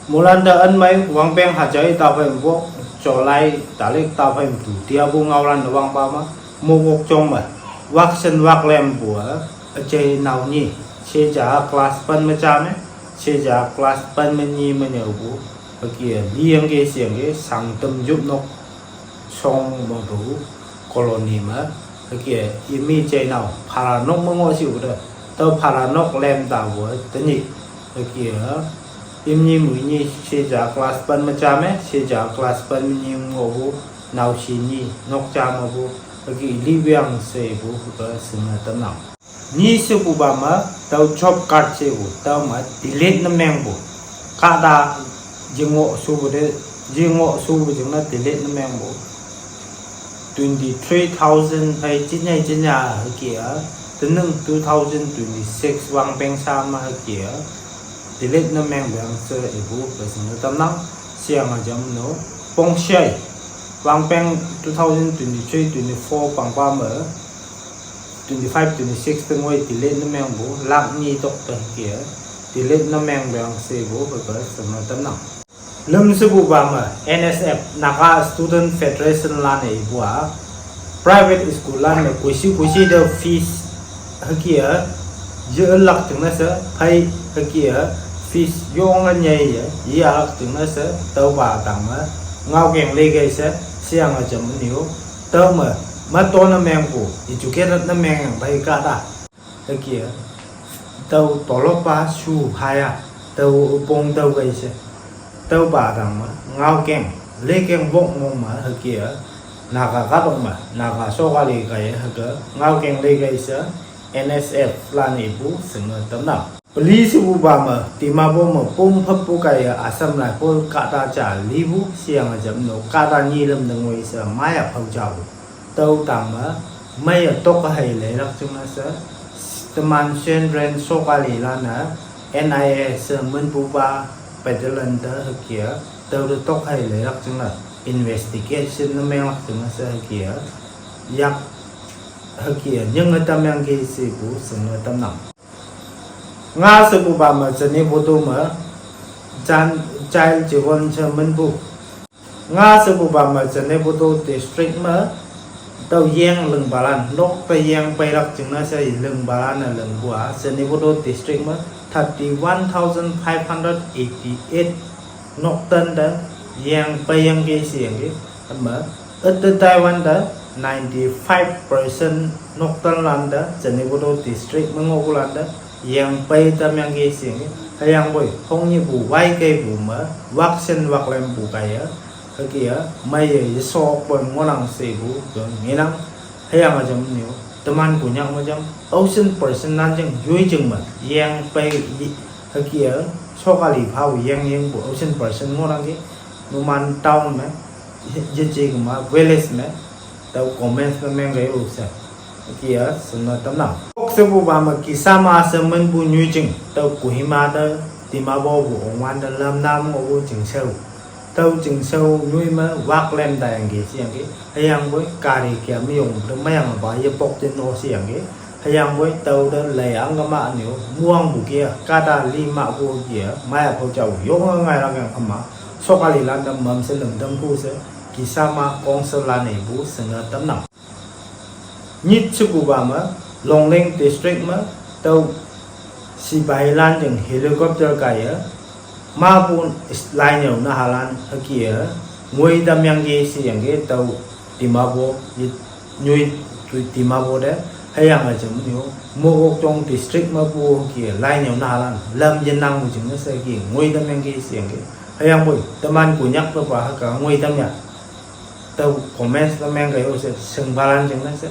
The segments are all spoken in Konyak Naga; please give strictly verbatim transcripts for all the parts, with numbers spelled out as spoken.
Mulan da an mai wang peng ha jai ta phai mo, July talik ta phai mo tu dia bu ngau lan da wang ba ma, mo gok jong ma, wak sen wak lem bu a, a jai nau ni, che ja class pan ma cha me, che ja class pan ma ni ma nyau bu, a ki a liang ke siang ke, sang tem jup nok, song ma bu, colony ma, a ki a imi jai nau, pala nok ma ngo si u da, tau pala nok lem ta bu, ta ni, a ki a, im ni mu ni, che ja class pan ma cha me, che ja class pan ma ni ngo bu, nau si ni, nok cha ma bu, a ki li biang se bu, ka sing na tam nau. Ni se bu ba ma, tau job card se bu, tau ma, delete na meng bu. Ka da, jing ngo su bu de, jing ngo su bu jing na delete na meng bu. Twenty three thousand hai chin yai chin ya ha ki a, tenung two thousand twenty six wang peng sa ma ha ki a, delete na meng bang se ibu, ka sing na tam nang, siang a jam no, pong shai, wang peng two thousand twenty three, twenty four pang pa ma, twenty five, twenty six teng wai delete na meng bu, lak ni tok ta ha ki a, delete na meng bang se bu, ka, ka sing na tam nang. Lum se bu ba ma, N S F, Naga Student Federation lan e bu a, private school lan ne, kusi kusi da fees, ha ki a, ye lak jing na se, phai, ha ki a, fees yong a nyai ye, ye lak jing na se, tau ba tang ma, ngau keng le gai se, siang a jam ni u, tau ma, ma to na meng bu, educated na meng yang bai ka da. Ha ki a, tau tolop pa su ha ya, tau pong tau gai se, tau ba dang ma, ngau keng, le keng bok mong ma, ha ki a, Naga ka dong ma, Naga so ka le gai, ha ka, ngau keng le gai se, N S F lan ibu, sing na tam nang. Peli se bu ba ma, Dimapur ma, pum phap bu gai a, Assam Rifle ka da ja li bu, siang a jam no, ka da ni lam dang wai se, ma ya phau ja bu. Tau tang ma, mai a tok a hai le lak jing na se, teman sen ren so ka li la na, N I A se men bu ba, pedelan da ha ki a, tau da tok hai le lak jing na, investigation na meng lak jing na se ha ki a, yak ha ki a, nyang a tam yang ke se bu, sing na tam nang. Nga se bu ba ma, jani bu tu ma, jan, child jiwon se men bu. Nga se bu ba ma, Zunheboto district ma, tau yeng leng balan, nok ta yeng pai lak jing na se leng balan na leng bu a, Zunheboto district ma, thirty one thousand five hundred eighty eight nok tan da, yeng pai yeng ke siang ke, ama, et ta Taiwan da, ninety five percent nok tan lan da, Zunheboto district ma ngo ku lan da, yeng pai tam yang ke siang ke, ha yang boi, hong ni bu wai ke bu ma, wak sen wak lem bu kai ya, ha ki a, mai ye, ye sok pon ngonang se bu, jong ngenang, ha yang a jam ni u, teman Konyak ma jam, ocean person nan jeng, yui jeng ma, yeng pai, ha ki a, sok a li pha u yeng yeng bu, ocean person ngonang ke, numan town me, ye je ke ma, village me, tau comments me meng gai u se. Ki a, sum na tam nang. Kok se bu ba ma Kisama se men bu nyu jing. Tau Kohima da, Dimapur bu ong wan da lam nam ngo bu jing seu. Tau jing seu nyu ma wak lem da yang ke si yang ke. Ha yang boi kari kia mi yong da ma yang ba ye pok tin no si yang ke. Ha yang boi tau da lai ang ka ma ni u. Muang bu kia, ka da li ma bu kia. Ma ya pau jau yong ngai la yang ka ma. Sok a li lan da mam se lem dam ku se. Kisama kong se lan e bu se na tam nang. Nyit se bu ba ma, Longleng district ma, tau sipai lan jeng helicopter kai ya, ma bu lai nyau na ha lan ha ki ya, ngoi tam yang ke si yang ke tau Dimapur, nyui tu Dimapur de, ha yang a jam nyu, Mokokchung district ma bu ha ki ya, lai nyau na ha lan, lam yen nang bu jing na se ki, ngoi tam yang ke si yang ke, ha yang boi, teman Konyak to ba ha ka, ngoi tam ya. Tau comments na meng kai u se, sing balan jing na se,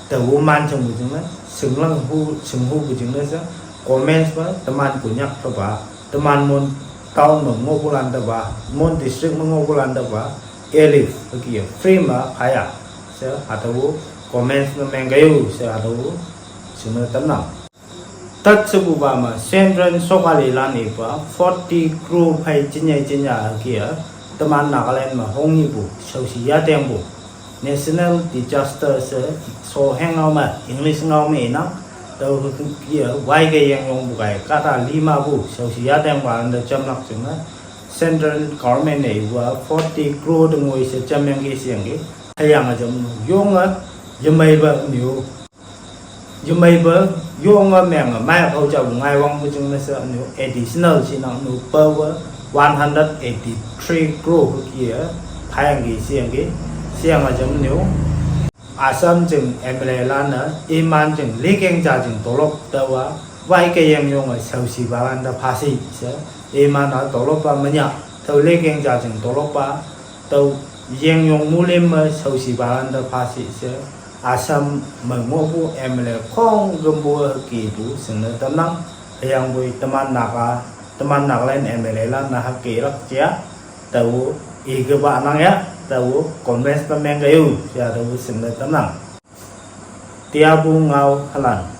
tau u man jing bu jing na, sing lang hu, sing hu bu jing na se, comments ba, teman Konyak to ba, teman mon town ma ngo bu lan to ba, mon district ma ngo bu lan to ba, elif, ha ki ya, free ma, ha ya, se, ha tau u, comments na meng kai u se, ha tau u, sing na tam nang. Tat se bu ba ma, Central sok a li lan e ba, forty crore phai chin ya chin ya ha ki ya, teman Nagaland ma hong ni bu, sau si ya teng bu. National disaster se, so heng ngau ma, English ngau ma e nang, tau ha ki ya, wai ke yang yong bu kai, ka ta li ma bu, sau si ya teng ba, an da jam lak jing na. Central government ne wa forty crore de ngoi se jamyang ki siang ki. Hayang a jam yong a yamai ba niu. Yamai ba yong a meng a mai a pau jab ngai wang bu jing na se niu additional si nang niu pa wa one hundred eighty three crore ki a. Hayang ki siang ki. Siang a jam niu. Assam jing M L A lan a iman jing likeng ja jing tolop da wa. Wai ke yang yong a sau si ba lan da pasi se. Iman a tolop pa manya. Tau likeng ja jing tolop pa. Tau yang yong mulim ma sau si ba lan da pasi se. Assam ma mo bu M L A kong gem bu ki bu sing na tam nang. Yang bu teman naka, teman naka lan M L A lan na ha ke rak cia. Tau i ke ba nang ya. Tau convince pa meng kayu. Ya tau sing na tam nang. Tia bu ngau halan.